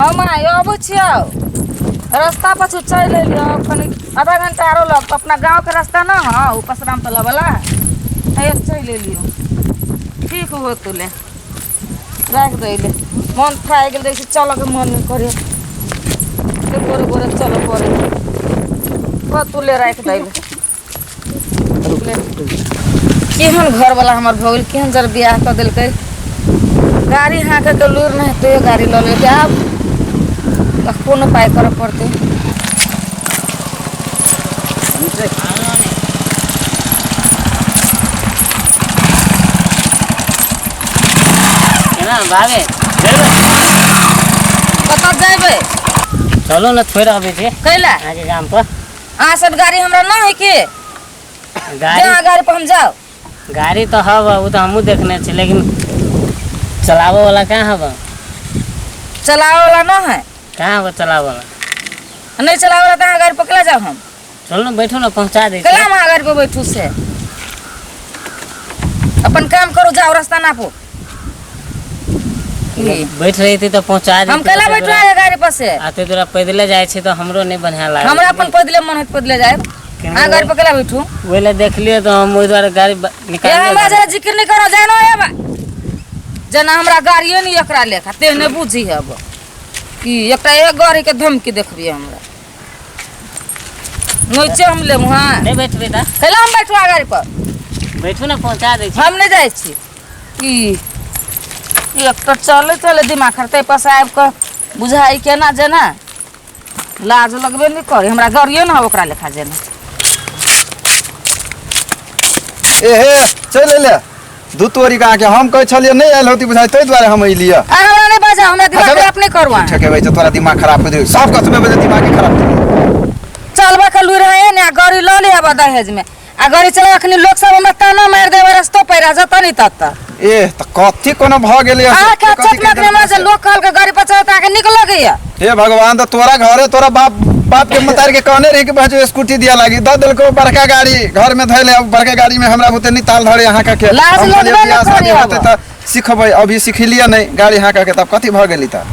हम आइ अबै छियौ रास्ता पाछू चलि एलियौ कनि आधा घंटा आरो लगतौ अपना गाँवके रास्ता न हौ ओ परशुराम तला वाला हे चलि एलियौ ठीक हो तोले राखि दै मन थाकि गेल रहै छै चलऽके मन नहि करे गोरे गोरे चलऽ पड़े तोले राखि दै केहन घरवला हमर भऽ गेल केहन जर बियाह कऽ देलकै गाड़ी हाँके के लूरि नहि तैयो गाड़ी लऽ लेलकै आब तऽ कोन उपाय करऽ पड़तै। केना भागे जेबै? कतऽ जेबै? चलू ने, छोड़ि अबै छी। कैला? अहाँके गाम पर। अहाँ सब गाड़ी हमरा ना है के गाड़ी जहाँ गाड़ी पर हम जाओ। गाड़ी तऽ हब, ओ तऽ हमहूँ देखने छी, लेकिन चलाबऽ वाला कहाँ हब? चलावे वाला ना है। कहाँ हब चलाबऽ वाला? नहीं चलावे वाला तो अहाँ गाड़ी पर केला जाओ हम? चलू ने, बैठू ने, पहुँचा दै छी। केला हम अहाँ गाड़ी पर बैठू से? अपन काम करू, जाओ, रास्ता नापू। बैठ रही थी तऽ पहुँचा हम देती। केला बैठू अहाँ गाड़ी पर से? आते तोरा पैदले जाइ छै तऽ हमरो नहि बढ़िआँ लागै। हमरा अपन पैदले मन होइत पैदले जायब, अहाँ गाड़ी पर केला बैठू? ओहि लए देखलियै तऽ हम ओहि दुआरे गाड़ी ए निकालि। हमरा जरा जिक्र नहीं करो, जानो एबा जेना हमरा गाड़िए नहीं एकरा लेखा तेहने बुझी हब कि एकटा एक गाड़ी के धमकी देखबी हमरा नीचे हम लेब। हाँ, नहि बैठबै तऽ? कैला हम बैठू अहाँ गाड़ी पर? बैठू ने, पहुँचा दै छी। हम नहीं जाइ छी। ई एक तऽ चले चले दिमाग खराब, ताहि पर से आबि कऽ बुझाइ केना जेना लाज लगबे नहि करे। हमरा गाड़िए ने ओकरा लेखा जेना। ए हे, चलि अयलै दू तोरी के अहाँके हम कहै छलियै नहि आयल होती बुझाइ, ताहि दुआरे हम अयलियै। आ हमरा नहि बजा, हमरा दिमाग अच्छा, खराब नहि करू अहाँ। ठेकेबै छै तोरा दिमाग खराब हो सब कथमे बजे दिमाग खराब हो। चलबा के लूरि है ने, आ गाड़ी लऽ ले आबऽ दहेज में आ गाड़ी चला। अखनी लोक सब हमरा ताना मारि देबै रस्तो पैरा जतऽ नहि ततऽ। ए तऽ कथी कोनो भऽ गेलै? अहाँके अचत में अखनी हमरा जे लोक कहलकै गाड़ी पर चढ़त, अहाँके नीक लगैया? हे भगवान, तऽ तोरा घरे तोरा बाप बाप के मतार के कहने रही कि भाजो स्कूटी दिया लागी, द देलको बड़का गाड़ी घर में धैले। अब बड़का गाड़ी में हमरा बुते नहीं ताल धरे अहाँ के। लाज हम कहलियै लगबे नहि बियाह शादी करी होतै आब। तऽ सिखबै, अभी सिखलियै नहीं गाड़ी अहाँ के, तब कथी भऽ गेली तऽ?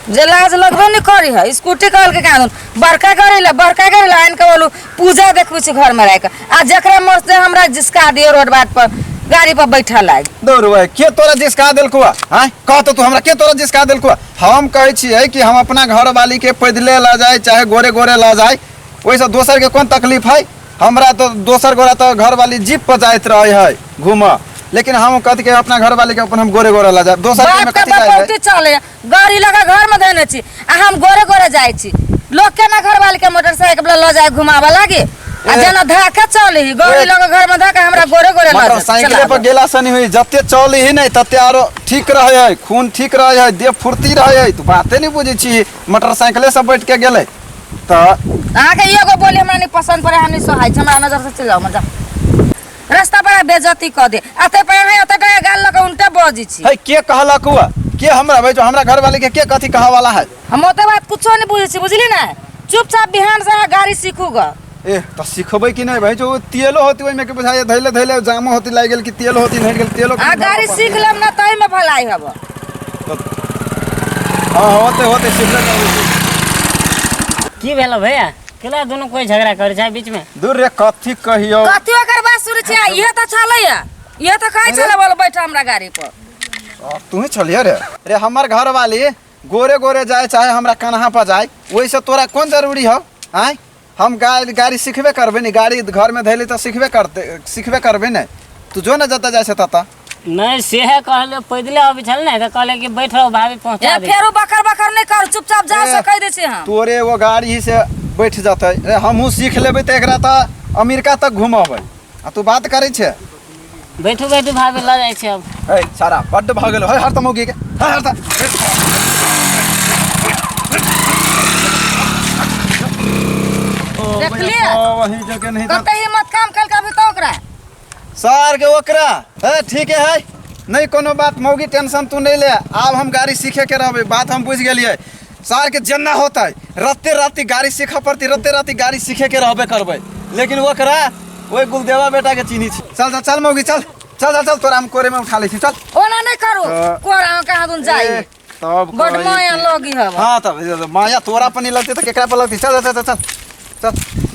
जे लाज लगबे नहि करी है। स्कूटी कहलकै कहाँ बड़का गाड़ी ला, बड़का गाड़ी ला आनि कऽ बोलू पूजा देखबै छी घर में राखि आ जकरा मस्त हमरा जिसका दियो रोड बाट पर गाड़ी पर बैठल लागि। दौड़बै के तोरा जिसका देलको? आँय, कह तऽ तू हमरा, के तोरा जिसका देलको? हम कहै छियै कि हम अपना घरवाली के पैदले लऽ जाय चाहे गोरे गोरे लऽ जाय, ओहिसँ दोसर के कोन तकलीफ है? हमरा तऽ दोसर गोरा तऽ घरवाली जीप पर जाइत रहै है घूमऽ, लेकिन हम कथी के अपना घरवाली के अपन हम गोरे गोरे लऽ जाय, दोसर के बाप मे के कथी जाय है? बपौती चले गाड़ी लगा घर में धने छी आ हम गोरे गोरे जाइ छी। लोग केना घरवाली के मोटरसाइकिल लऽ जाय घुमाबऽ लागी आ जेना धके चली गाड़ी ए। लगा घर में धके हमरा गोरे गोरे लऽ जाय मोटरसाइकिले पर गेला से नहीं हुई, जते चली ही नहीं तते आरो ठीक रहे है, खून ठीक रहे है, देह फुर्ती रहे है। तू बाते नहीं बुझै छी, मोटरसाइकिले से बैठ के गेलै तऽ। अहाँके एगो बोली हमरा नहीं पसंद पड़े, हम नहीं सोहाइ छै। हमरा नजर से चलि जाउ, मजा रास्ता पर बेइज्जती कऽ दे आ ताहि पर अहाँ एते टाका गाल लऽ कऽ उनटे बजै छी। है, के कहलक हुआ के हमरा भाई जो हमरा घर वाले के कथी कहा वाला है? हम ओते बात कुछो नहीं बुझै छी, बुझली ने? चुपचाप बिहान से अहाँ गाड़ी सीखू ग। ए तऽ सिखबै कि नहीं भाई? जो तेलो होती ओहिमे के बुझाइए धैले धैले जामो होती लागि गेल कि तेल होती धरि गेल तेलो। अहाँ गाड़ी सीख लेब ने ताहिमे भलाई हब। हाँ, होते होते सिखले नहीं। की भेलो भैया? केला दुनू कोई झगड़ा करै छै बीच में? दूर रे, कथी कहियो? कथी ओकर बात सुनै छी? इहे तऽ छलैया, इहे तऽ कहै छलै बोल बैठ हमरा गाड़ी पर। तू ही छलिए रे। रे, हमर घर वाली गोरे गोरे जाए चाहे हमरा कन्हा पर जाए, ओहिसँ तोरा कोन जरूरी हौ? आँय, हम गाड़ी गाड़ी सिखबे करबै ने, गाड़ी घरमे धैली तऽ सिखबे करतै, सिखबे करबै ने। तू जो ने जतऽ जाइ छै ततऽ। नहि, सेहे कहलियै, पैदले अबै छल ने तऽ कहलियै कि बैठ रहो भाभी, पहुँचा ए दै। फेरो बकर बकर नहि करू, चुपचाप जाओ से ए। कहि दै छी हम। तोरे एगो गाड़ी ही से बैठ जतै रे, हमहूँ सीख लेबै तऽ एकरा तऽ अमेरिका तक घुमबै आ तू बात करै छै। बैठू बैठू भाभी, लऽ जाइ छी अब। है सारा बड्ड भऽ गेल है, हर तऽ मौगी के है, हर तऽ देखलियै? वही जगह नहीं कते हिम्मत काम केलकै अभी तऽ ओकरा सार के ओकरा है। ठीक है, नहीं कोनो बात मौगी, टेंशन तू नहीं ले। आब हम गाड़ी सीखे के रहबै, बात हम बुझि गेलियै। सार के जेना होतै राते राति गाड़ी सीखऽ पड़तै, राते राति गाड़ी सीखे के रहबे करबै, लेकिन ओकरा ओहि गुलदेवा बेटा के चिन्ही छी। चल चल चल मौगी, चल चल चल चल, तोरा हम कोरे में उठा लै छी, चल। ओना नहि करू, कोरा कहाँ दुन जाइ। ए। तब बड कहै माया कि- लगी हवा। हाँ तब माया तोरा पर नहीं लगती तो केकरा पर लगती? चल चल चल चल चल।